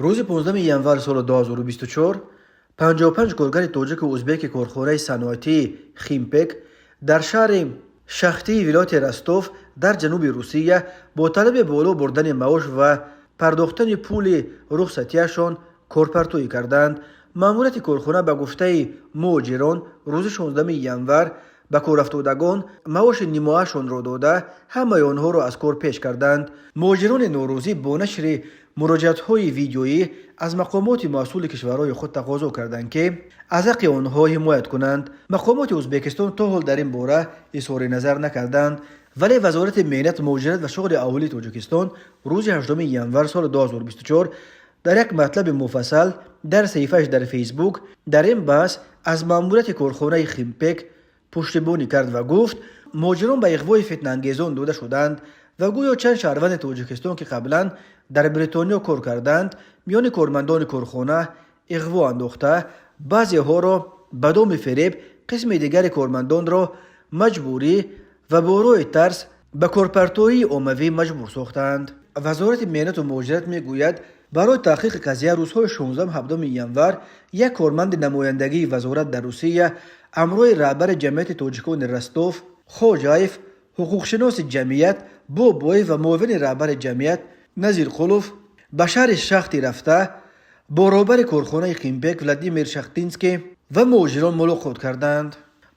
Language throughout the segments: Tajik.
Рӯзи 15 январ соли 2024 55 коргари тоҷику узбеки корхонаи саноатии «Химпек» дар шаҳри Шахтии вилояти Ростов дар ҷануби Русия бо талаби боло бурдани маош ва пардохтани пули рухсатиашон корпартоӣ карданд. Маъмурияти корхона, ба гуфтаи муҳоҷирон, рӯзи 16 январ ба корафтодагон маоши нимоҳашонро дода, ҳамаи онҳоро аз кор пеш карданд. Муҳоҷирони норозӣ бо нашри муроҷиатҳои видеоӣ аз мақомоти масъули кишварҳои худ тақозо карданд, ки аз ҳаққи онҳо ҳимоят кунанд. Мақомоти Ӯзбекистон то ҳол дар ин бора изҳори назар накарданд, вале Вазорати меҳнат, муҳоҷират ва шуғли аҳолии Тоҷикистон рӯзи 8 январ соли 2024 дар як матлаби муфассал дар саҳифааш дар Фейсбук дар ин баҳс аз маъмурияти корхонаи «Химпек» пуштибонӣ кард ва гуфт, муҳоҷирон ба иғвои фитнаангезон дода шуданд ва гӯё чанд шаҳрванди Тоҷикистон, ки қаблан дар Бритониё кор карданд, миёни кормандони корхона иғво андохта, баъзеҳоро ба доми фиреб, қисми дигари кормандонро маҷбурӣ ва бо роҳи тарс ба корпартоии оммавӣ маҷбур сохтанд. Вазорати меҳнату муҳоҷират мегӯяд, барои таҳқиқи қазия рӯзҳои 16-17 январ як корманди намояндагии вазорат дар Русия ҳамроҳи раҳбари ҷамъияти тоҷикони Ростов Хоҷаев, ҳуқуқшиноси ҷамъият Бобоев ва муовини раҳбари ҷамъият Назирқулов ба шаҳри Шахти рафта, бо роҳбари корхонаи «Химпек» Владимир Шахтинский ва муҳоҷирон мулоқот карданд.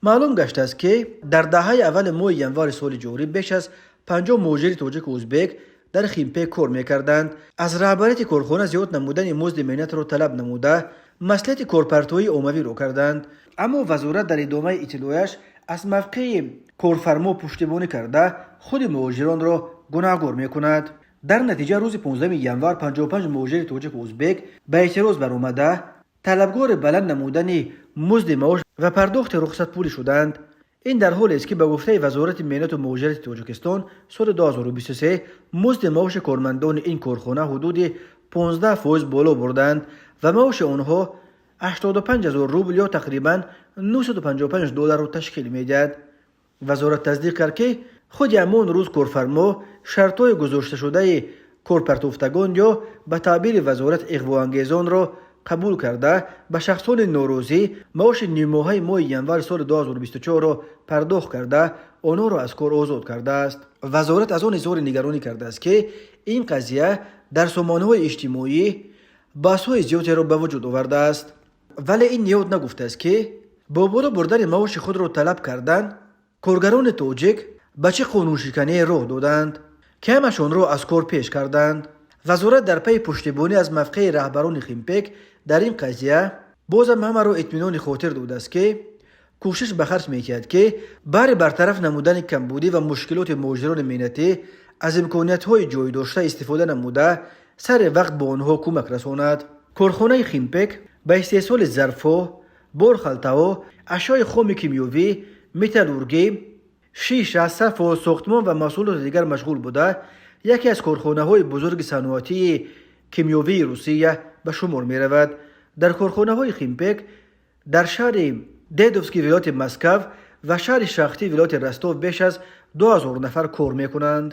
Маълум гаштааст, ки дар даҳаи аввали моҳи январи соли ҷорӣ беш аз 50 муҳоҷири тоҷику узбек дар «Химпек» кор мекарданд. Аз раҳбарияти корхона зиёд намудани музди меҳнатро талаб намуда, маслиҳати корпартоии оммавиро карданд. Аммо вазорат дар идомаи иттилояш аз мавқеи корфармо пуштибонӣ карда, худи муҳоҷиронро гунаҳгор мекунад. Дар натиҷа рӯзи 15 январ 55 муҳоҷири тоҷику узбек ба эътироз баромада, талабгори баланд намудани музди маош ва пардохти рухсатпулӣ шуданд. Ин дар ҳолест, ки ба гуфтаи Вазорати меҳнату муҳоҷирати Тоҷикистон соли 2023 музди маоши кормандони ин корхона ҳудуди 15% боло бурданд ва маоши онҳо 85 ҳазор рубл ё тақрибан 955 долларро ташкил медиҳад. Вазорат тасдиқ кард, ки худи ҳамон рӯз корфармо шартҳои гузошташудаи корпартофтагон ё ба таъбири вазорат иғвоангезонро қабул карда, ба шахсони норозӣ маоши ниммоҳаи моҳи январи соли 2024-ро пардохт карда, онҳоро аз кор озод кардааст. Вазорат аз он изҳори нигаронӣ кардааст, ки ин қазия дар сомонаҳои иҷтимоӣ баҳсҳои зиёдеро ба вуҷуд овардааст, вале ин ниҳод нагуфтааст, ки бо боло бурдани маоши худро талаб кардан коргарони тоҷик ба чӣ қонуншикание роҳ доданд, ки ҳамашонро аз кор пеш карданд. Вазорат дар пайи пуштибонӣ аз мавқеи раҳбарони «Химпек» дар ин қазия бозам ҳамаро итминони хотир додааст, ки кӯшиш ба харҷ медиҳад, ки баҳри бартараф намудани камбудӣ ва мушкилоти муҳоҷирони меҳнатӣ аз имкониятҳои ҷойдошта истифода намуда, сари вақт бо онҳо кӯмак расонад. Корхонаи «Химпек» ба истеҳсоли зарфҳо, борхалтаҳо, ашёи хоми кимиёвӣ, металлургӣ, шиша, сафол, сохтмон ва маҳсулоти дигар машғул буда, яке аз корхонаҳои бузурги саноатии кимиёвии Русия ба шумор меравад. Дар корхонаҳои «Химпек» дар шаҳри Дедовски вилояти Москав ва шаҳри Шахти вилояти Ростов беш аз 2000 нафар кор мекунанд.